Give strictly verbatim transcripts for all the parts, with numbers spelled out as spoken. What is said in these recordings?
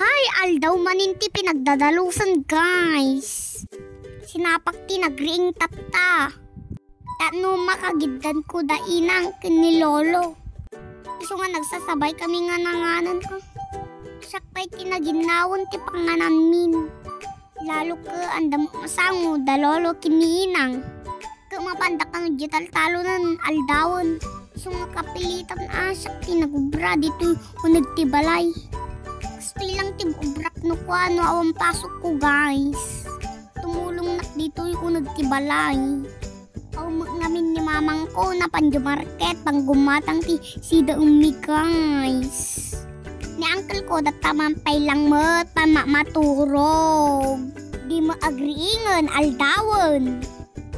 Hay, aldaw manen ti pinagdadalusen, guys. Sinapak ti nagriing tatta. Tapno makagiddanko da inang ken ni lolo. Isu nga nagsasabay kami nga nanganan, ah. Siak pay ti naginnawan ti pangananmin. Lalo ket andam masango da lolo ken ni inang. Ket mapanda kano diay taltalonen aldawen. Isu nga kapilitan a siak ti nagubra ditoy uneg ti balay. Kastoy lang ti ubrak no kuano awan pasokko, guys. Tumulongnak ditoy uneg ti balay. Awan met ngamin ni mamangko napan diay market panggumatang ti sidaemmi, guys. Ni uncle ko, datta man pay lang met pamamaturog. Di met agriingen aldawen.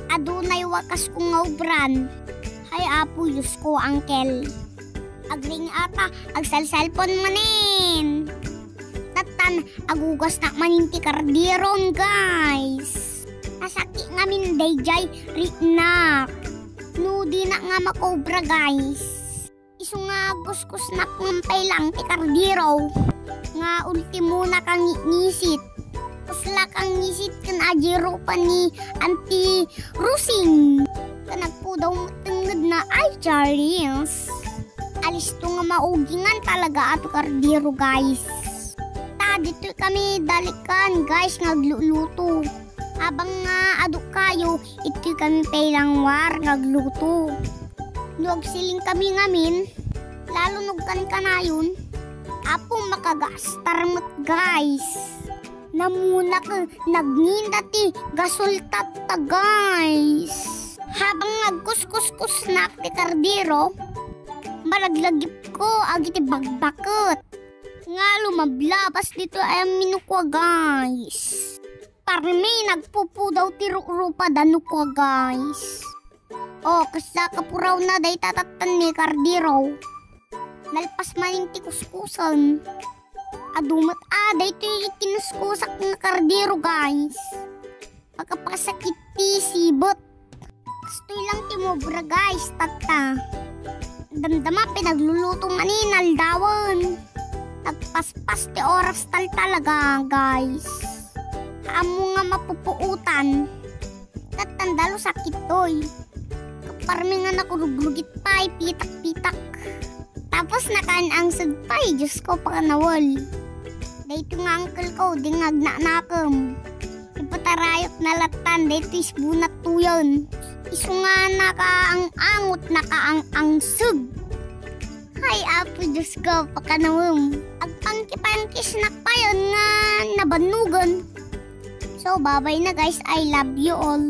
Adunay wakasko nga ubran. Hay Apo Diosko, uncle. Agriing ata, agselselpon manen. Tattan, agugasnak manen ti kardiron, guys. Nasakit ngamin daydiay riiknak. No dinak nga makobra, guys. Isu nga agkuskusnak nga pay lang ti kardiro. Nga ultimona kangitngisit. Pusla kangitngisit ken adiay rupa ni Auntie Rosing. Ken nagpudaw met ti tengngedna, ay, Charles. Alisto nga maugingan talaga a ti kardiro, guys. Ta ditoy kami dalikan, guys, nga agluluto. Habang nga adu kayo, itoy kami pay langwar nga agluto. No agsiling kami ngamin, lalo no agkankanayon, Apo, makagastar met, guys. Namunak, nagninda ti gasol tatta, guys. Habang agkuskuskusnak ti kardiro, malaglagipko agiti bagbaket nga lumablabas ditoy a minukua, guys. Parmi nagpupudaw ti rukrupada no kua, guys. O, kasta kapurawna dayta tattan ni kardiro. Nalpas manen ti kuskusen. Adu met a daytoy kinuskusak nga kardiro, guys. Pagkapasakit ti sibet. Kastoy lang ti mobra, guys, tatta. Damdama, pinagluluto manen aldawen. Nagpaspas ti oras tal talaga, guys. Ammo nga mapupuotan. Tattan da lo sakit toy. Parmi nga nakurugrugit pay, pitak-pitak. Tapos nakaang-angseg pay, Diyos ko, pakanawel. Daytoy nga uncle ko, di nga agnanakem. Ipatarayok na lattan, daytoy isbunat tuyen. Isu nga nakaang-angot, nakaang-angseg. Hay, Apo Diyos ko, pakanawem. Agpangkipangkisnak payen nga nabannugen. So, babay na, guys. I love you all.